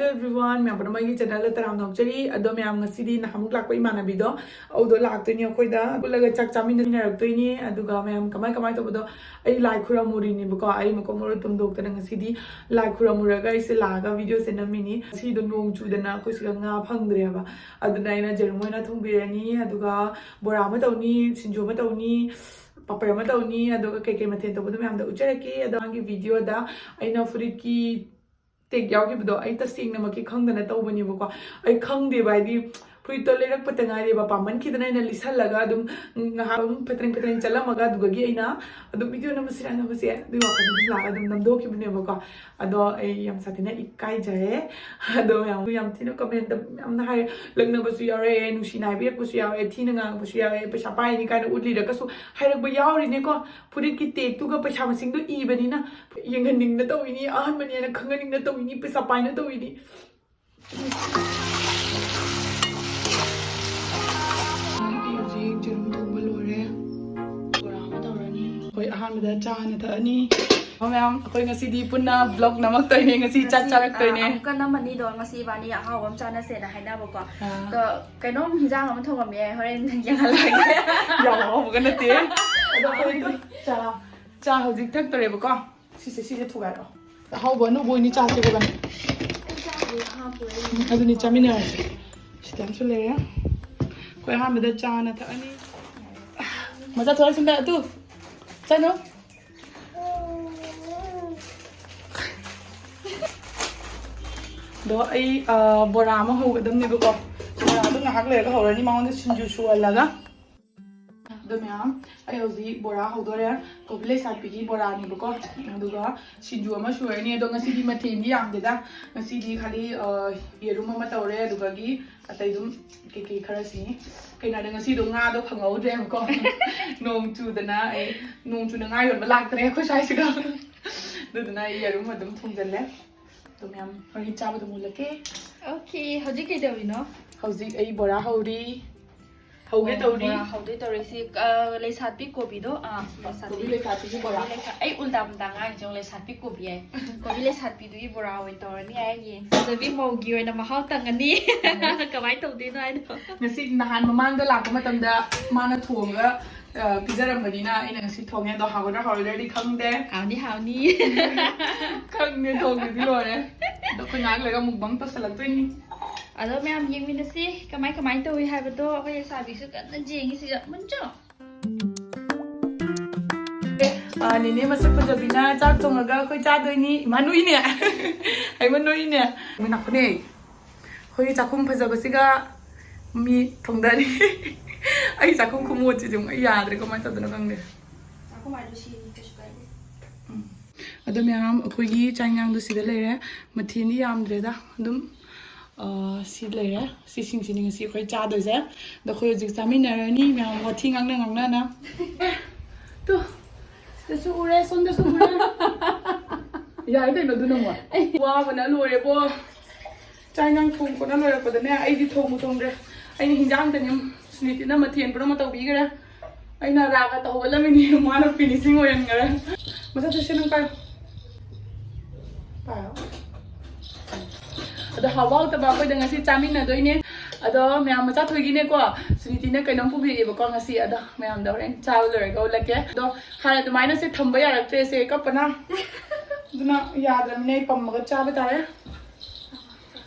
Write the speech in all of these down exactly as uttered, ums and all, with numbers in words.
Everyone, ꯃꯌꯥꯝ ꯄꯨꯝꯅꯃꯛ ꯑꯩꯒꯤ channelꯗ ꯇꯔꯥꯝꯅ ꯑꯣꯛꯆꯔꯤ꯫ ꯑꯗꯣ ꯃꯌꯥꯝ, ꯉꯁꯤꯗꯤ ꯅꯍꯥꯟꯃꯨꯛ ꯂꯥꯛꯄ ꯏꯃꯥꯟꯅꯕꯤꯗꯣ, ꯑꯗꯨꯗꯣ ꯂꯥꯛꯇꯣꯏꯅꯦ ꯑꯩꯈꯣꯏꯗ, ꯄꯨꯜꯂꯒ ꯆꯥꯛ ꯆꯥꯃꯤꯟꯅꯔꯛꯇꯣꯏꯅꯦ꯫ ꯑꯗꯨꯒ ꯃꯌꯥꯝ ꯀꯃꯥꯏ ꯀꯃꯥꯏ ꯇꯧꯕꯗꯣ ꯑꯩ ꯂꯥꯏ ꯈꯨꯔꯝꯃꯨꯔꯤꯅꯦꯕꯀꯣ꯫ ꯑꯩ ꯃꯀꯣꯛ ꯃꯔꯨ ꯇꯨꯝꯗꯣꯛꯇꯅ ꯉꯁꯤꯗꯤ ꯂꯥꯏ ꯈꯨꯔꯝꯃꯨꯔꯒ ꯑꯩꯁꯦ ꯂꯥꯛꯑꯒ videoꯁꯦ ꯅꯝꯃꯤꯅꯤ꯫ ꯉꯁꯤꯗꯣ ꯅꯣꯡ ꯆꯨꯗꯅ ꯑꯩꯈꯣꯏ ꯁꯤꯗ ꯉꯥ ꯐꯪꯗ꯭ꯔꯦꯕ, ꯑꯗꯨꯅ ꯑꯩꯅ ꯌꯦꯔꯨꯝ ꯑꯣꯏꯅ ꯊꯣꯡꯕꯤꯔꯅꯤ, ꯑꯗꯨꯒ ꯕꯣꯔꯥ ꯑꯃ ꯇꯧꯅꯤ, ꯁꯤꯡꯖꯨ ꯑꯃ ꯇꯧꯅꯤ, ꯄꯥꯄꯔ ꯑꯃ ꯇꯧꯅꯤ, ꯑꯗꯨꯒ ꯀꯩꯀꯩ ꯃꯊꯦꯜ ꯇꯧꯕꯗꯣ ꯃꯌꯥꯝꯗꯣ ꯎꯠꯆꯔꯛꯀꯦ꯫ ꯑꯗꯣ ꯃꯥꯒꯤ videoꯗ ꯑꯩꯅ ꯐꯨꯔꯤꯠꯀꯤ ꯇꯦꯛ ꯌꯥꯎꯈꯤꯕꯗꯣ ꯑꯩ ꯇꯁꯦꯡꯅꯃꯛꯀꯤ ꯈꯪꯗꯅ ꯇꯧꯕꯅꯦꯕꯀꯣ꯫ ꯑꯩ ꯈꯪꯗꯦꯕ, ꯍꯥꯏꯗꯤ ꯐꯨꯔꯤꯠꯇꯣ ꯂꯩꯔꯛꯄꯇ ꯉꯥꯏꯔꯤꯕ, ꯄꯥꯝꯃꯟꯈꯤꯗꯅ ꯑꯩꯅ ꯂꯤꯠꯁꯜꯂꯒ ꯑꯗꯨꯝ ꯉꯥꯏꯍꯥꯛ ꯑꯗꯨꯝ ꯐꯦꯇ꯭ꯔꯦꯡ ꯐꯦꯇ꯭ꯔꯦꯡ ꯆꯠꯂꯝꯃꯒ, ꯑꯗꯨꯗꯒꯤ ꯑꯩꯅ ꯑꯗꯨꯝ video ꯅꯝꯃꯁꯤꯔꯥ ꯅꯝꯃꯁꯦ ꯑꯗꯨꯒꯤ ꯋꯥꯈꯜꯗ ꯑꯗꯨꯝ ꯂꯥꯛꯑꯒ ꯑꯗꯨꯝ ꯅꯝꯗꯣꯛꯈꯤꯕꯅꯦꯕꯀꯣ꯫ ꯑꯗꯣ ꯑꯩ ꯌꯥꯝ ꯁꯥꯊꯤꯅ ꯏꯀꯥꯏꯖꯔꯦ꯫ ꯑꯗꯣ ꯃꯌꯥꯝ, ꯌꯥꯝ ꯊꯤꯅ commentꯗ ꯌꯥꯝꯅ ꯍꯥꯏ, ꯂꯛꯅꯕꯁꯨ ꯌꯥꯎꯔꯛꯑꯦ, ꯅꯨꯡꯁꯤꯅ ꯍꯥꯏꯕꯤꯔꯛꯄꯁꯨ ꯌꯥꯎꯔꯛꯑꯦ, ꯊꯤꯅ ꯉꯥꯡꯕꯁꯨ ꯌꯥꯎꯔꯛꯑꯦ, ꯄꯩꯁꯥ ꯄꯥꯏꯅꯤ ꯀꯥꯏꯅ ꯎꯠꯂꯤꯔꯒꯁꯨ ꯍꯥꯏꯔꯛꯄ ꯌꯥꯎꯔꯤꯅꯦꯀꯣ꯫ ꯐꯨꯔꯤꯠꯀꯤ ꯇꯦꯛꯇꯨꯒ ꯄꯩꯁꯥ ꯃꯁꯤꯡꯗꯣ ꯏꯕꯅꯤꯅ ꯌꯦꯡꯍꯟꯅꯤꯡꯅ ꯇꯧꯏꯅꯤ, ꯑꯍꯟꯕꯅꯦꯅ ꯈꯪꯍꯟꯅꯤꯡꯅ ꯇꯧꯏꯅꯤ, ꯄꯩꯁꯥ ꯄꯥꯏꯅ ꯇꯧꯏꯅꯤ꯫ ꯑꯩ ꯍꯧꯖꯤꯛ ꯌꯦꯔꯨꯝ ꯊꯣꯡꯕ ꯂꯣꯏꯔꯦ꯫ ꯕꯣꯔꯥ ꯑꯃ ꯇꯧꯔꯅꯤ꯫ ꯑꯩꯈꯣꯏ ꯑꯍꯥꯟꯕꯗ ꯆꯥ ꯍꯥꯟꯅ ꯊꯛꯑꯅꯤ꯫ ꯑꯣ ꯃꯌꯥꯝ, ꯑꯩꯈꯣꯏ ꯉꯁꯤꯗꯤ ꯄꯨꯟꯅ vlog ꯅꯝꯃꯛꯇꯣꯏꯅꯦ, ꯉꯁꯤ ꯆꯥꯛ ꯉꯁꯤ, ꯆꯥꯔꯛꯇꯣꯏꯅꯦ꯫ ꯑꯥ, ꯑꯃꯨꯛꯀ ꯅꯝꯃꯅꯤꯗꯣ, ꯉꯁꯤ ꯏꯕꯥꯅꯤ ꯑꯍꯥꯎꯕ ꯑꯃ ꯆꯥꯅꯁꯦꯅ ꯍꯥꯏꯅꯕꯀꯣ꯫ ꯑꯥ꯫ ꯑꯗꯣ ꯀꯩꯅꯣꯝ ꯍꯤꯟꯖꯥꯡ ꯑꯃ ꯊꯣꯡꯉꯝꯃꯦ, ꯍꯣꯔꯦꯟ ꯌꯦꯡꯍꯜꯂꯒꯦ꯫ ꯌꯥꯝ ꯍꯥꯎꯕꯒ ꯅꯠꯇꯦ꯫ ꯑꯗꯣ ꯑꯩꯈꯣꯏ ꯆꯥ, ꯆꯥ ꯍꯧꯖꯤꯛ ꯊꯛꯇꯣꯔꯦꯕꯀꯣ꯫ ꯁꯤꯁꯦ, ꯁꯤꯁꯦ ꯊꯨꯒꯥꯏꯔꯣ꯫ ꯑꯍꯥꯎꯕ ꯑꯅꯧꯕ ꯑꯣꯏꯅ ꯆꯥꯁꯦ ꯏꯕꯥꯅꯤ꯫ ꯑꯩ ꯆꯥꯕꯨꯗꯤ ꯍꯥꯞꯄꯣꯏ꯫ ꯎꯝ, ꯑꯗꯨꯅꯤ ꯆꯥꯃꯤꯟꯅꯔꯁꯦ꯫ ꯁꯤꯗ ꯑꯃꯁꯨ ꯂꯩꯔꯦ꯫ ꯑꯩꯈꯣꯏ ꯑꯍꯥꯟꯕꯗ ꯆꯥꯅ ꯊꯛꯑꯅꯤ꯫ ꯃꯆꯥ ꯊꯣꯛꯂꯛꯁꯤꯟꯗ ꯑꯗꯨ ꯆꯥꯅꯨ꯫ ꯑꯗꯣ ꯑꯩ, ꯑ, ꯕꯣꯔꯥ ꯑꯃ ꯍꯧꯒꯗꯕꯅꯦꯕꯀꯣ꯫ ꯕꯣꯔꯥꯗꯣ ꯉꯥꯏꯍꯥꯛ ꯂꯩꯔꯒ ꯍꯧꯔꯅꯤ, ꯃꯉꯣꯟꯗ ꯁꯤꯡꯖꯨ ꯁꯨꯍꯜꯂꯒ꯫ ꯑꯗꯣ ꯃꯌꯥꯝ, ꯑꯩ ꯍꯧꯖꯤꯛ ꯕꯣꯔꯥ ꯍꯧꯗꯣꯔꯦ꯫ ꯀꯣꯕꯤ ꯂꯩꯁꯥꯕꯤꯒꯤ ꯕꯣꯔꯥꯅꯦꯕꯀꯣ꯫ ꯑꯗꯨꯒ ꯁꯤꯡꯖꯨ ꯑꯃ ꯁꯨꯔꯅꯤ꯫ ꯑꯗꯣ ꯉꯁꯤꯗꯤ ꯃꯊꯦꯜꯗꯤ ꯌꯥꯝꯗꯦꯗ꯫ ꯉꯁꯤꯗꯤ ꯈꯥꯂꯤ, ꯑ, ꯌꯦꯔꯨꯝ ꯑꯃ ꯇꯧꯔꯦ, ꯑꯗꯨꯗꯒꯤ ꯑꯇꯩ ꯑꯗꯨꯝ ꯀꯩꯀꯩ ꯈꯔ ꯁꯤꯅꯤ꯫ ꯀꯩꯅꯣ ꯍꯥꯏꯗ, ꯉꯁꯤꯗꯣ ꯉꯥꯗꯣ ꯐꯪꯍꯧꯗ꯭ꯔꯦꯕꯀꯣ꯫ ꯅꯣꯡ ꯆꯨꯗꯅ ꯑꯩ, ꯅꯣꯡ ꯆꯨꯅ ꯉꯥ ꯌꯣꯟꯕ ꯂꯥꯛꯇ꯭ꯔꯦ ꯑꯩꯈꯣꯏ ꯁ꯭ꯋꯥꯏꯁꯤꯗ꯫ ꯑꯗꯨꯗꯨꯅ ꯑꯩ ꯌꯦꯔꯨꯝ ꯑꯗꯨꯝ ꯊꯣꯡꯖꯜꯂꯦ꯫ ꯑꯗꯣ ꯃꯌꯥꯝ ꯍꯣꯔꯦꯟ ꯆꯥꯕꯗ ꯃꯨꯜꯂꯛꯀꯦ꯫ Okay, ꯍꯧꯖꯤꯛ ꯀꯩꯗꯧꯔꯤꯅꯣ? ꯍꯧꯖꯤꯛ ꯑꯩ ꯕꯣꯔꯥ ꯍꯧꯔꯤ꯫ ꯍꯧꯒꯦ ꯇꯧꯔꯤ꯫ ꯕꯣꯔꯥ ꯍꯧꯗꯣꯏ ꯇꯧꯔꯤ꯫ ꯁꯤ, ꯑ, ꯂꯩꯁꯥꯠꯄꯤ ꯀꯣꯕꯤꯗꯣ, ꯑꯥ, ꯂꯩꯁꯥꯠꯄꯤ꯫ ꯀꯣꯕꯤ ꯂꯩꯁꯥꯠꯄꯤꯒꯤ ꯕꯣꯔꯥ꯫ ꯀꯣꯕꯤ ꯂꯩꯁꯥ-, ꯑꯩ ꯎꯜꯇꯥ ꯄꯨꯜꯇꯥ ꯉꯥꯡꯉꯤꯁꯦ ꯌꯦꯡꯉꯨ, ꯂꯩꯁꯥꯠꯄꯤ ꯀꯣꯕꯤ ꯍꯥꯏ꯫ ꯀꯣꯕꯤ ꯂꯩꯁꯥꯠꯄꯤꯗꯨꯒꯤ ꯕꯣꯔꯥ ꯑꯣꯏꯅ ꯇꯧꯔꯅꯤ ꯍꯥꯏ꯫ ꯌꯦꯡꯁꯤ꯫ ꯐꯖꯕꯤ ꯃꯧꯒꯤ ꯑꯣꯏꯅ ꯃꯍꯥꯎ ꯇꯪꯉꯅꯤ꯫ ꯀꯃꯥꯏꯅ ꯇꯧꯗꯣꯏꯅꯣ ꯍꯥꯏꯗꯣ꯫ ꯉꯁꯤ ꯅꯍꯥꯟ ꯃꯃꯥꯡꯗ ꯂꯥꯛꯄ ꯃꯇꯝꯗ ꯃꯥꯅ ꯊꯣꯡꯉꯒ, ꯑ, ꯄꯤꯖꯔꯝꯕꯅꯤꯅ ꯑꯩꯅ ꯉꯁꯤ ꯊꯣꯡꯉꯦ꯫ ꯑꯗꯣ ꯍꯥꯎꯒꯗ꯭ꯔꯥ ꯍꯥꯎꯔꯣꯏꯗ꯭ꯔꯗꯤ ꯈꯪꯗꯦ꯫ ꯍꯥꯎꯅꯤ, ꯍꯥꯎꯅꯤ꯫ ꯈꯪꯗꯦ, ꯊꯣꯡꯕꯗꯤ ꯂꯣꯏꯔꯦ꯫ ꯑꯗꯣ ꯑꯩꯈꯣꯏ ꯉꯥꯏꯍꯥꯛ ꯂꯩꯔꯒ mukbang ꯇꯧꯁꯜꯂꯛꯇꯣꯏꯅꯤ꯫ ꯑꯗꯣ ꯃꯌꯥꯝ ꯌꯦꯡꯃꯤꯟꯅꯁꯤ, ꯀꯃꯥꯏ ꯀꯃꯥꯏ ꯇꯧꯏ ꯍꯥꯏꯕꯗꯣ꯫ ꯑꯩꯈꯣꯏ ꯂꯩꯁꯥꯕꯤꯁꯨ ꯀꯟꯅ ꯌꯦꯡꯉꯤ ꯁꯤꯗ꯫ ꯃꯨꯟꯆꯣ꯫ ꯑꯦ, ꯑ, ꯅꯦꯅꯦ ꯃꯁꯛ ꯐꯖꯕꯤꯅ ꯆꯥꯛ ꯊꯣꯡꯉꯒ ꯑꯩꯈꯣꯏ ꯆꯥꯗꯣꯏꯅꯤ꯫ ꯏꯃꯥ ꯅꯣꯏꯅꯦ꯫ ꯑꯩꯃ ꯅꯣꯏꯅꯦ꯫ ꯃꯤ ꯂꯥꯛꯄꯅꯦ꯫ ꯑꯩꯈꯣꯏꯒꯤ ꯆꯥꯛꯈꯨꯝ ꯐꯖꯕꯁꯤꯒ ꯃꯤ ꯊꯣꯡꯗꯔꯤ꯫ ꯑꯩ ꯆꯥꯛꯈꯨꯝ ꯈꯨꯃꯣꯠꯁꯤꯗꯤ ꯑꯃꯨꯛ ꯑꯩ ꯌꯥꯗ꯭ꯔꯦ, ꯀꯃꯥꯏꯅ ꯇꯧꯗꯣꯏꯅꯣ ꯈꯪꯗꯦ꯫ ꯆꯥꯛꯈꯨꯝ ꯍꯥꯏꯗꯣ ꯁꯤꯅꯤ, ꯀꯩꯁꯨ ꯀꯥꯏꯗꯦ꯫ ꯎꯝ꯫ ꯑꯗꯣ ꯃꯌꯥꯝ, ꯑꯩꯈꯣꯏꯒꯤ ꯆꯥꯛ ꯏꯟꯖꯥꯡꯗꯣ ꯁꯤꯗ ꯂꯩꯔꯦ꯫ ꯃꯊꯦꯜꯗꯤ ꯌꯥꯝꯗ꯭ꯔꯦꯗ, ꯑꯗꯨꯝ, ꯑ, ꯁꯤ ꯂꯩꯔꯦ꯫ ꯁꯤꯁꯤꯡꯁꯤꯅꯤ ꯉꯁꯤ ꯑꯩꯈꯣꯏ ꯆꯥꯗꯣꯏꯁꯦ꯫ ꯑꯗꯣ ꯑꯩꯈꯣꯏ ꯍꯧꯖꯤꯛ ꯆꯥꯃꯤꯟꯅꯔꯅꯤ ꯃꯌꯥꯝ ꯋꯥꯊꯤ ꯉꯥꯡꯅ ꯉꯥꯡꯅꯅ꯫ ꯑꯦ, ꯇꯨ, ꯁꯤꯗꯁꯨ ꯎꯔꯦ, ꯁꯣꯝꯗꯁꯨ ꯎꯔꯦ꯫ ꯌꯥꯔꯦ ꯀꯩꯅꯣ ꯑꯗꯨꯅ ꯑꯃꯨꯛ? ꯋꯥꯕꯅ ꯂꯣꯏꯔꯦꯕꯣ꯫ ꯆꯥꯛ ꯏꯟꯖꯥꯡ ꯊꯣꯡ ꯈꯣꯠꯅ ꯂꯣꯏꯔꯛꯄꯗꯅꯦ, ꯑꯩꯗꯤ ꯊꯣꯡꯕꯨ ꯊꯣꯡꯗ꯭ꯔꯦ꯫ ꯑꯩꯅ ꯍꯤꯟꯖꯥꯡꯗꯅꯤ, ꯁꯨꯅꯤꯇꯤꯅ ꯃꯊꯦꯜ ꯄꯨꯝꯅꯃꯛ ꯇꯧꯕꯤꯈ꯭ꯔꯦ꯫ ꯑꯩꯅ ꯔꯥꯒ ꯇꯧꯍꯧꯒꯠꯂꯝꯃꯤꯅꯤ, ꯃꯥꯅ finishing ꯑꯣꯏꯍꯟꯈ꯭ꯔꯦ꯫ ꯃꯁꯛ ꯊꯨꯁꯦ ꯅꯪ ꯄꯥꯏꯌꯣ꯫ ꯄꯥꯏꯌꯣ꯫ ꯑꯗꯣ ꯍꯥꯎꯕ ꯍꯥꯎꯇꯕ ꯑꯩꯈꯣꯏꯗ ꯉꯁꯤ ꯆꯥꯃꯤꯟꯅꯗꯣꯏꯅꯦ꯫ ꯑꯗꯣ ꯃꯌꯥꯝ ꯃꯆꯥ ꯊꯣꯏꯒꯤꯅꯦꯀꯣ, ꯁꯨꯅꯤꯇꯤꯅ ꯀꯩꯅꯣꯝ ꯄꯨꯕꯤꯔꯛꯑꯦꯕꯀꯣ ꯉꯁꯤ꯫ ꯑꯗꯣ ꯃꯌꯥꯝꯗ ꯍꯣꯔꯦꯟ ꯆꯥꯕ ꯂꯣꯏꯔꯒ ꯎꯠꯂꯛꯀꯦ꯫ ꯑꯗꯣ ꯍꯥꯟꯅ ꯑꯗꯨꯃꯥꯏꯅ ꯁꯦ ꯊꯝꯕ ꯌꯥꯔꯛꯇ꯭ꯔꯦꯁꯦ, ꯀꯞꯄꯅ꯫ ꯑꯗꯨꯅ ꯌꯥꯗ꯭ꯔꯕꯅꯤꯅ ꯑꯩ ꯄꯝꯃꯒ ꯆꯥꯕ ꯇꯥꯔꯦ꯫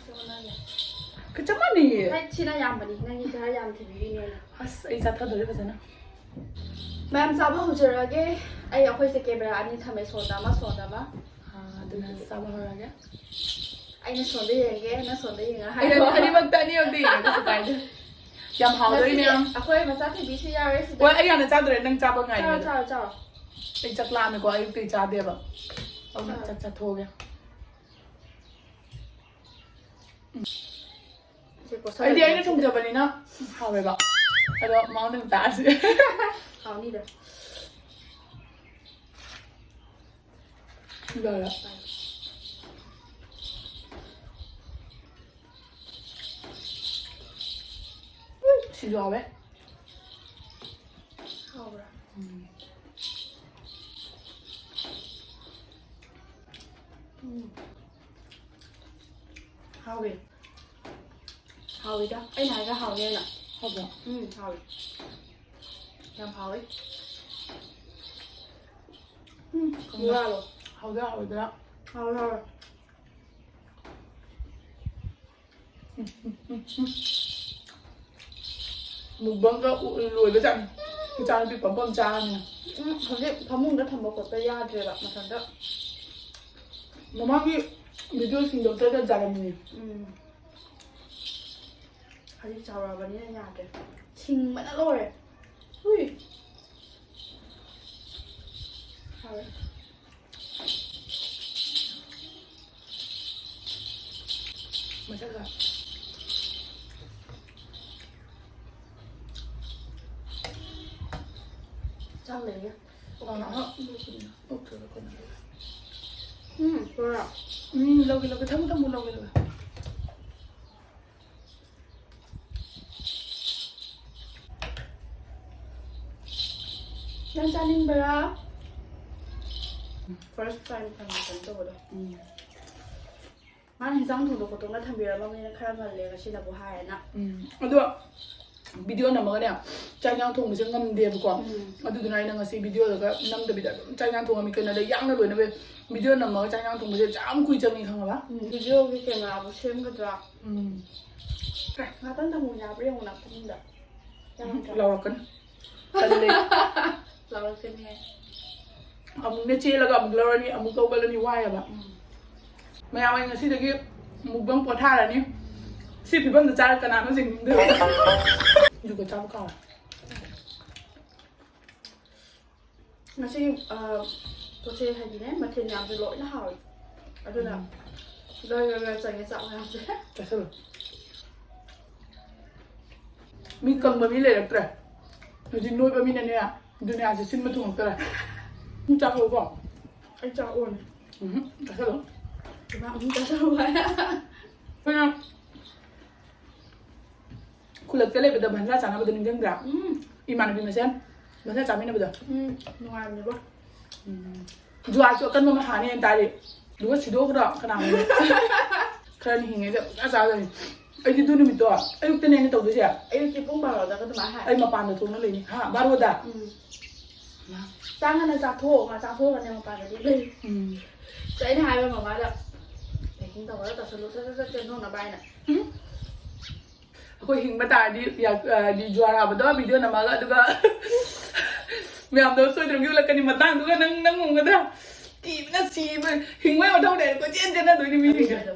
ꯆꯞ ꯃꯥꯟꯅꯩꯌꯦ꯫ ꯍꯣꯏ, ꯁꯤꯅ ꯌꯥꯝꯕꯅꯤ, ꯅꯪꯒꯤ ꯈꯔ ꯌꯥꯝ ꯊꯤꯕꯤꯔꯤꯅꯦ ꯑꯩꯅ꯫ ꯑꯁ, ꯑꯩ ꯆꯥꯊꯗꯣꯔꯦ ꯐꯖꯅ꯫ ꯃꯌꯥꯝ ꯆꯥꯕ ꯍꯧꯖꯔꯛꯑꯒꯦ꯫ ꯑꯩ, ꯑꯩꯈꯣꯏꯁꯦ camera ꯑꯅꯤ ꯊꯝꯃꯦ, ꯁꯣꯝꯗ ꯑꯃ, ꯁꯣꯝꯗ ꯑꯃ꯫ ꯑꯥ, ꯑꯗꯨꯅ ꯆꯥꯕ ꯍꯧꯔꯛꯑꯒꯦ꯫ ꯑꯩꯅ ꯁꯣꯝꯗ ꯌꯦꯡꯒꯦ, ꯅꯪ ꯁꯣꯝꯗ ꯌꯦꯡꯉ ꯑꯩ ꯍꯥꯏꯔꯣ꯫ ꯑꯅꯤꯃꯛꯇ, ꯑꯅꯤꯃꯛꯇ ꯌꯦꯡꯉꯦ, ꯀꯩꯁꯨ ꯀꯥꯏꯗꯦ꯫ ꯌꯥꯝ ꯍꯥꯎꯗꯣꯔꯤ ꯉꯁꯤꯗꯤ ꯃꯌꯥꯝ꯫ ꯑꯩꯈꯣꯏ ꯃꯆꯥ ꯊꯣꯏꯕꯤꯁꯨ ꯌꯥꯎꯔꯦ ꯁꯤꯗ꯫ ꯍꯣꯏ, ꯑꯩ ꯍꯥꯟꯅ ꯆꯥꯗꯣꯔꯦ, ꯅꯪ ꯆꯥꯕ ꯉꯥꯏꯔꯦ꯫ ꯆꯥꯔꯣ, ꯆꯥꯔꯣ, ꯆꯥꯔꯣ꯫ ꯑꯩ ꯆꯥꯛ ꯂꯥꯝꯃꯦꯀꯣ, ꯑꯌꯨꯛꯇꯩ ꯆꯥꯗꯦꯕ꯫ ꯑꯗꯨꯅ ꯆꯥꯔꯣ꯫ ꯆꯥꯛ ꯆꯥꯊꯣꯛꯑꯒꯦ꯫ ꯁꯦ, ꯀꯣꯠꯁꯜꯂꯒꯦ ꯑꯩꯗꯤ ꯑꯩꯅ ꯁꯤꯗ꯫ ꯊꯣꯡꯖꯕꯅꯤꯅ ꯍꯥꯎꯋꯦꯕ꯫ ꯑꯗꯣ ꯃꯉꯣꯟꯗ ꯑꯗꯨꯝ ꯇꯥꯛꯑꯁꯤ꯫ ꯍꯥꯎꯅꯤꯗ꯫ ꯂꯣꯏꯔꯦ꯫ ꯁꯤꯁꯨ ꯍꯥꯎꯋꯦ꯫ ꯍꯥꯎꯋꯦ꯫ ꯍꯥꯎꯋꯤꯗ꯫ ꯑꯩꯅ ꯍꯥꯏꯗ꯭ꯔꯥ ꯍꯥꯎꯅꯦꯅ꯫ ꯍꯥꯎꯕ꯭ꯔꯣ? ꯎꯝ, ꯍꯥꯎꯋꯦ꯫ ꯌꯥꯝ ꯍꯥꯎꯋꯦ꯫ ꯎꯝ, ꯈꯪꯗꯦ꯫ ꯉꯥꯔꯣ? ꯍꯥꯎꯗꯣꯏꯔꯥ ꯍꯥꯎꯔꯣꯏꯗꯣꯏꯔꯥ? ꯍꯥꯎꯋꯦ, ꯍꯥꯎꯋꯦ꯫ ꯃꯨꯛꯕꯥꯡꯒ ꯎ-, ꯂꯣꯏꯕ ꯖꯥꯠꯅꯤ꯫ ꯏꯆꯥꯅꯨꯄꯤ ꯄꯝ ꯄꯝ ꯆꯥꯔꯅꯤ꯫ ꯎꯝ, ꯍꯧꯖꯤꯛ ꯐꯃꯨꯡꯗ ꯊꯝꯕ ꯈꯣꯠꯄ ꯌꯥꯗ꯭ꯔꯦꯕ, ꯃꯊꯟꯇ꯫ ꯃꯃꯥꯡꯒꯤ ꯚꯤꯗꯤꯑꯣꯁꯤꯡꯗꯣ ꯆꯠꯂ ꯖꯥꯔꯝꯅꯤ꯫ ꯎꯝ꯫ ꯍꯧꯖꯤꯛ ꯆꯥꯎꯔꯛꯑꯕꯅꯤꯅ ꯌꯥꯗ꯭ꯔꯦ꯫ ꯁꯤꯡꯕꯅ ꯂꯣꯏꯔꯦ꯫ ꯍꯨꯏ꯫ ꯍꯥꯎꯔꯦ꯫ ꯃꯁꯛꯀ꯫ ꯆꯥꯡ ꯂꯩꯌꯦ꯫ ꯑꯥ, ꯑꯥ, ꯑꯣꯀꯦ, ꯑꯣꯀꯦ, ꯑꯣꯀꯦ꯫ ꯎꯝ, ꯕꯣꯔꯥ꯫ ꯎꯝ, ꯂꯧꯒꯦ, ꯂꯧꯒꯦ꯫ ꯊꯝꯃꯨ, ꯊꯝꯃꯨ, ꯂꯧꯒꯦ, ꯂꯧꯒꯦ꯫ ꯅꯪ ꯆꯥꯅꯤꯡꯕ꯭ꯔꯥ? First time ꯐꯪꯉꯦ ꯀꯩꯅꯣ ꯇꯧꯕꯗꯣ꯫ ꯎꯝ꯫ ꯃꯥꯅ ꯍꯤꯟꯖꯥꯡ ꯊꯣꯡꯗꯣꯛ ꯈꯣꯠꯇꯣꯛꯅ ꯊꯝꯕꯤꯔꯝꯃꯕꯅꯤꯅ ꯈꯔ ꯉꯜꯂꯦ ꯉꯁꯤꯅꯕꯨ ꯍꯥꯏꯌꯦꯅ꯫ ꯎꯝ꯫ ꯑꯗꯣ ꯚꯤꯗꯤꯑꯣ ꯅꯝꯃꯒꯅꯦ ꯆꯥꯛ ꯏꯟꯖꯥꯡ ꯊꯣꯡꯕꯁꯦ ꯉꯝꯗꯦꯕꯀꯣ꯫ ꯎꯝ꯫ ꯑꯗꯨꯗꯨꯅ ꯑꯩꯅ ꯉꯁꯤ ꯚꯤꯗꯤꯑꯣꯗꯒ ꯅꯝꯗꯕꯤꯗ ꯑꯗꯨꯝ ꯆꯥꯛ ꯏꯟꯖꯥꯡ ꯊꯣꯡꯉꯝꯃꯤ꯫ ꯀꯩꯅꯣꯗ ꯌꯥꯡꯅ ꯂꯣꯏꯅꯕ ꯚꯤꯗꯤꯑꯣ ꯅꯝꯃꯒ ꯆꯥꯛ ꯏꯟꯖꯥꯡ ꯊꯣꯡꯕꯁꯦ ꯌꯥꯝ ꯀꯨꯏ ꯆꯪꯉꯤ ꯈꯪꯉꯕ? ꯎꯝ, ꯚꯤꯗꯤꯑꯣꯒꯤ ꯀꯦꯃꯦꯔꯥꯕꯨ ꯁꯦꯝꯒꯗ꯭ꯔꯥ? ꯎꯝ꯫ ꯑꯦ, ꯉꯥꯛꯇꯪ ꯊꯝꯃꯨ ꯌꯥꯕ꯭ꯔꯥ ꯌꯦꯡꯉꯨ ꯅꯥꯀꯟꯗ꯫ ꯎꯝ, ꯌꯥꯔꯝꯗ꯭ꯔꯥ? ꯂꯥꯎꯔꯛꯀꯅꯤ꯫ ꯇꯜꯂꯦ꯫ ꯂꯥꯎꯔꯛꯀꯅꯤꯍꯦ꯫ ꯑꯃꯨꯛꯅꯦ ꯆꯦꯜꯂꯒ ꯑꯃꯨꯛ ꯂꯧꯔꯅꯤ, ꯑꯃꯨꯛ ꯂꯧꯒꯠꯂꯅꯤ, ꯋꯥꯏꯑꯦꯕ꯫ ꯎꯝ꯫ ꯃꯌꯥꯝ, ꯑꯩ ꯉꯁꯤꯗꯒꯤ ꯃꯨꯛꯕꯥꯡ ꯄꯣꯊꯥꯔꯅꯤ꯫ ꯁꯤ ꯐꯤꯕꯝꯗ ꯆꯥꯔ ꯀꯅꯥꯅꯣ ꯌꯦꯡꯅꯤꯡꯗꯣꯏꯕ? ꯑꯗꯨꯒ ꯆꯥꯕ ꯀꯥꯎꯔꯦ꯫ ꯉꯁꯤꯒꯤ, ꯑ, ꯄꯣꯠ ꯆꯩ ꯍꯥꯏꯗꯤꯅꯦ, ꯃꯊꯦꯜ ꯃꯌꯥꯝꯁꯦ ꯂꯣꯏꯅ ꯍꯥꯎꯋꯦ꯫ ꯑꯗꯨꯅ ꯎꯝ꯫ ꯂꯣꯏ ꯂꯣꯏ ꯂꯣꯏ ꯆꯪꯉꯦ ꯆꯥꯛ ꯃꯌꯥꯝꯁꯦ꯫ ꯆꯥꯁꯜꯂꯣ꯫ ꯃꯤ ꯀꯪꯕ ꯃꯤ ꯂꯩꯔꯛꯇ꯭ꯔꯦ꯫ ꯍꯧꯖꯤꯛ ꯅꯣꯏꯕ ꯃꯤꯅꯅꯦ, ꯗꯨꯅꯤꯌꯥꯁꯦ ꯁꯤꯟꯕ ꯊꯨꯡꯉꯛꯇꯔꯦ꯫ ꯁꯨꯝ ꯆꯥꯊꯣꯛꯎꯀꯣ꯫ ꯑꯩ ꯆꯥꯛ ꯑꯣꯟ꯫ ꯎꯝꯍꯨꯝ, ꯆꯥꯁꯜꯂꯣ꯫ ꯏꯃꯥ, ꯑꯃꯨꯛ ꯆꯥꯁꯜꯂꯣ ꯍꯥꯏ꯫ ꯑꯩꯈꯣꯏꯅ ꯈꯨꯜꯂꯛꯇ ꯂꯩꯕꯗ ꯚꯟꯖꯥ ꯆꯥꯅꯕꯗꯣ ꯅꯤꯡꯁꯤꯡꯗ꯭ꯔꯥ? ꯎꯝ꯫ ꯏꯃꯥꯟꯅꯕꯤ ꯃꯁꯦꯟ ꯚꯟꯖꯥ ꯆꯥꯃꯤꯟꯅꯕꯗꯣ꯫ ꯎꯝ, ꯅꯨꯡꯉꯥꯏꯕꯅꯦꯕꯣ꯫ ꯎꯝ꯫ ꯖꯨꯋꯥꯁꯨ ꯑꯀꯟꯕ ꯑꯃ ꯍꯥꯅꯤ ꯍꯥꯏꯅ ꯇꯥꯔꯤ꯫ ꯑꯗꯨꯒ ꯁꯤꯗꯣꯛꯈ꯭ꯔꯣ ꯀꯅꯥꯅꯣ? ꯈꯔꯅ ꯍꯤꯡꯉꯦ ꯄꯨꯡꯆꯥ ꯆꯥꯗꯣꯏꯅꯤ꯫ ꯑꯩꯗꯤ ꯑꯗꯨ ꯅꯨꯃꯤꯠꯇꯣ ꯑꯌꯨꯛꯇꯅꯦ ꯑꯩꯅ ꯇꯧꯗꯣꯏꯁꯦ꯫ ꯑꯌꯨꯛꯀꯤ ꯄꯨꯡ ꯕꯥꯔꯣꯗꯒ ꯑꯗꯨꯃꯥꯏꯅ ꯍꯥꯏ꯫ ꯑꯩ ꯃꯄꯥꯟꯗ ꯊꯣꯛꯅ ꯂꯩꯅꯤ꯫ ꯍꯥ, ꯕꯥꯔꯣꯗ? ꯎꯝ꯫ ꯆꯥꯛ ꯉꯟꯅ ꯆꯥꯊꯣꯛꯑꯣ, ꯉꯟꯅ ꯆꯥꯊꯣꯛꯑꯒꯅꯦ ꯃꯄꯥꯟꯗꯗꯤ ꯂꯩ꯫ ꯎꯝ꯫ ꯑꯗ ꯑꯩꯅ ꯍꯥꯏꯕ ꯃꯃꯥꯗ, "packing ꯇꯧꯔꯒ ꯇꯧꯁꯜꯂꯨ, ꯁꯠ ꯁꯠ ꯁꯠ ꯆꯦꯟꯊꯣꯛꯅꯕ" ꯍꯥꯏꯅ꯫ ꯎꯝ꯫ ꯑꯩꯈꯣꯏ ꯍꯤꯡꯕ ꯇꯥꯔꯗꯤ ꯌꯥ-, ꯑ, ꯍꯥꯏꯗꯤ ꯖꯨꯋꯥꯔ ꯍꯥꯕꯗꯣ video ꯅꯝꯃꯒ ꯑꯗꯨꯒ ꯃꯌꯥꯝꯗꯣ ꯁꯣꯏꯗꯅ ꯎꯠꯂꯛꯀꯅꯤ꯫ ꯃꯇꯥꯡꯗꯨꯒ ꯅꯪ, ꯅꯪ ꯎꯒꯗ꯭ꯔꯥ? ꯀꯤꯕꯅ ꯁꯤꯕ꯫ ꯍꯤꯡꯕꯩ ꯃꯊꯧ ꯂꯩꯔꯦ, ꯀꯣꯏꯆꯦꯟ ꯆꯦꯟꯅꯗꯣꯏꯅꯤ ꯃꯤꯁꯤꯡꯁꯦ꯫ ꯑꯗꯨꯅꯦ ꯑꯗꯣ꯫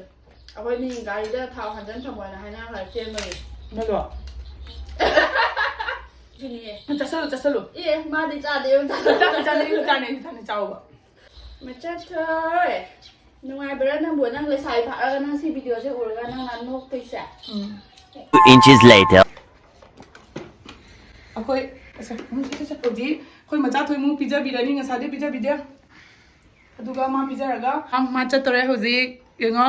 ꯑꯩꯈꯣꯏ ꯃꯤ ꯒꯥꯔꯤꯗ ꯊꯥꯎ ꯍꯟꯖꯟ ꯊꯝꯃꯣꯅ ꯍꯥꯏꯅꯈ꯭ꯔ ꯆꯦꯟꯕꯒꯤ꯫ ꯅꯠꯇ꯭ꯔꯣ? ꯁꯤꯅꯤꯌꯦ꯫ ꯆꯥꯁꯜꯂꯨ, ꯆꯥꯁꯜꯂꯨ꯫ ꯑꯦ, ꯃꯥꯗꯤ ꯆꯥꯗꯦ, ꯑꯗꯨꯝ ꯆꯥꯁꯜꯂꯨ꯫ ꯆꯥꯅꯤ, ꯆꯥꯅꯤ, ꯆꯥꯅꯤ, ꯆꯥꯅꯤ, ꯆꯥꯅꯤ, ꯆꯥꯎꯕ꯫ ꯃꯆꯥꯊꯣꯏ, ꯅꯨꯡꯉꯥꯏꯕ꯭ꯔꯥ ꯅꯪꯕꯨ? ꯅꯪ ꯂꯩꯁꯥꯕꯤ ꯐꯥꯔꯒ ꯅꯪ ꯁꯤ videoꯁꯦ ꯎꯔꯒ ꯅꯪꯅ ꯅꯣꯛꯇꯣꯏꯁꯦ? ꯎꯝ꯫ Two inches later. ꯑꯩꯈꯣꯏ, ꯑꯁ, ꯎꯝ, ꯁꯦ, ꯁꯦ, ꯁꯦ, ꯍꯧꯖꯤꯛ ꯑꯩꯈꯣꯏ ꯃꯆꯥꯊꯣꯏꯃꯨꯛ ꯄꯤꯖꯕꯤꯔꯅꯤ, ꯉꯁꯥꯏꯗꯩ ꯄꯤꯖꯕꯤꯗꯦ꯫ ꯑꯗꯨꯒ ꯃꯥ ꯄꯤꯖꯔꯒ, ꯑ, ꯃꯥ ꯆꯠꯇꯣꯔꯦ ꯍꯧꯖꯤꯛ, ꯌꯦꯡꯉꯣ꯫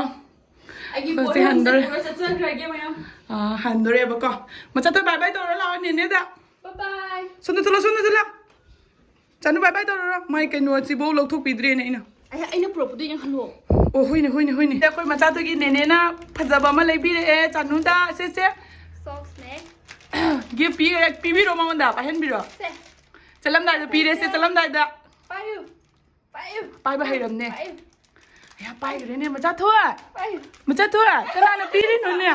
ꯑꯩꯒꯤ ꯍꯧꯖꯤꯛ ꯄꯣꯠ ꯍꯟꯗꯣꯔꯦ꯫ ꯄꯨꯔ ꯆꯠꯆꯈ꯭ꯔꯒꯦ ꯃꯌꯥꯝ꯫ ꯑ, ꯍꯟꯗꯣꯔꯦꯕꯀꯣ꯫ ꯃꯆꯥꯊꯣꯏ bye bye ꯇꯧꯔ ꯂꯥꯛꯑꯣ ꯅꯦꯅꯦꯗ꯫ Bye bye꯫ ꯁꯣꯝꯗ ꯆꯠꯂꯣ, ꯁꯣꯝꯗ ꯆꯠꯂꯣ꯫ Chanu bye bye ꯇꯧꯔꯔꯣ꯫ ꯃꯥꯏ ꯀꯩꯅꯣ ꯑꯁꯤꯐꯧ ꯂꯧꯊꯣꯛꯄꯤꯗ꯭ꯔꯦꯅꯦ ꯑꯩꯅ꯫ ꯑꯩ, ꯑꯩꯅ ꯄꯨꯔꯛꯄꯗꯣ ꯌꯦꯡꯍꯜꯂꯣ꯫ ꯑꯣ, ꯍꯣꯏꯅꯦ, ꯍꯣꯏꯅꯦ, ꯍꯣꯏꯅꯦ꯫ ꯑꯩꯈꯣꯏ ꯃꯆꯥꯗꯨꯒꯤ ꯅꯦꯅꯦꯅ ꯐꯖꯕ ꯑꯃ ꯂꯩꯕꯤꯔꯛꯑꯦ ꯆꯥꯅꯨꯗ꯫ ꯁꯦ, ꯁꯦ꯫ Socksꯅꯦ꯫ Gift ꯄꯤꯔꯦ, ꯄꯤꯕꯤꯔꯣ ꯃꯉꯣꯟꯗ, ꯄꯥꯏꯍꯟꯕꯤꯔꯣ꯫ ꯁꯦ꯫ ꯆꯠꯂꯝꯗꯥꯏꯗ ꯄꯤꯔꯦ, ꯁꯦ, ꯁꯦ꯫ ꯆꯠꯂꯝꯗꯥꯏꯗ꯫ ꯄꯥꯏꯌꯨ꯫ ꯄꯥꯏꯌꯨ꯫ ꯄꯥꯏꯕ ꯍꯩꯔꯝꯅꯦ꯫ ꯄꯥꯏꯌꯨ꯫ ꯑꯌꯥ, ꯄꯥꯏꯈ꯭ꯔꯦꯅꯦ, ꯃꯆꯥꯊꯣꯏ꯫ ꯄꯥꯏꯌꯨ꯫ ꯃꯆꯥꯊꯣꯏ, ꯀꯅꯥꯅ ꯄꯤꯔꯤꯅꯣꯅꯦ?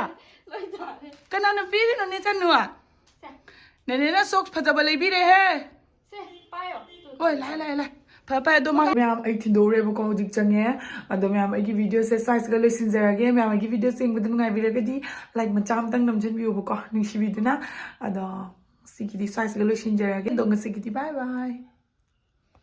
ꯂꯣꯏ ꯇꯥꯔꯦ꯫ ꯀꯅꯥꯅ ꯄꯤꯔꯤꯅꯣꯅꯦ, ꯆꯅꯨ? ꯁꯦ꯫ ꯅꯦꯅꯦꯅ socks ꯐꯖꯕ ꯂꯩꯕꯤꯔꯦꯍꯦ꯫ ꯁꯦ, ꯄꯥꯏꯌꯣ꯫ ꯍꯣꯏ, ꯂꯥꯛꯑꯦ, ꯂꯥꯛꯑꯦ, ꯂꯥꯛꯑꯦ꯫ ꯐꯔꯦ, ꯐꯔꯦ, ꯑꯗꯣ ꯃꯥ-, ꯃꯌꯥꯝ, ꯑꯩ ꯊꯤꯟꯗꯣꯛꯎꯔꯦꯕꯀꯣ, ꯍꯧꯖꯤꯛ ꯆꯪꯉꯦ꯫ ꯑꯗꯣ ꯃꯌꯥꯝ, ꯑꯩꯒꯤ videoꯁꯦ ꯁ꯭ꯋꯥꯏꯁꯤꯒ ꯂꯣꯏꯁꯤꯟꯖꯔꯒꯦ꯫ ꯃꯌꯥꯝ, ꯑꯩꯒꯤ videoꯁꯦ ꯌꯦꯡꯕꯗ ꯅꯨꯡꯉꯥꯏꯕꯤꯔꯒꯗꯤ like ꯃꯆꯥ ꯑꯃꯇꯪ ꯅꯝꯖꯟꯕꯤꯌꯣꯕꯀꯣ, ꯅꯨꯡꯁꯤꯕꯤꯗꯨꯅ꯫ ꯑꯗꯣ ꯉꯁꯤꯒꯤꯗꯤ ꯁ꯭ꯋꯥꯏꯁꯤꯒ ꯂꯣꯏꯁꯤꯟꯖꯔꯒꯦ꯫ ꯑꯗꯣ ꯉꯁꯤꯒꯤꯗꯤ bye bye꯫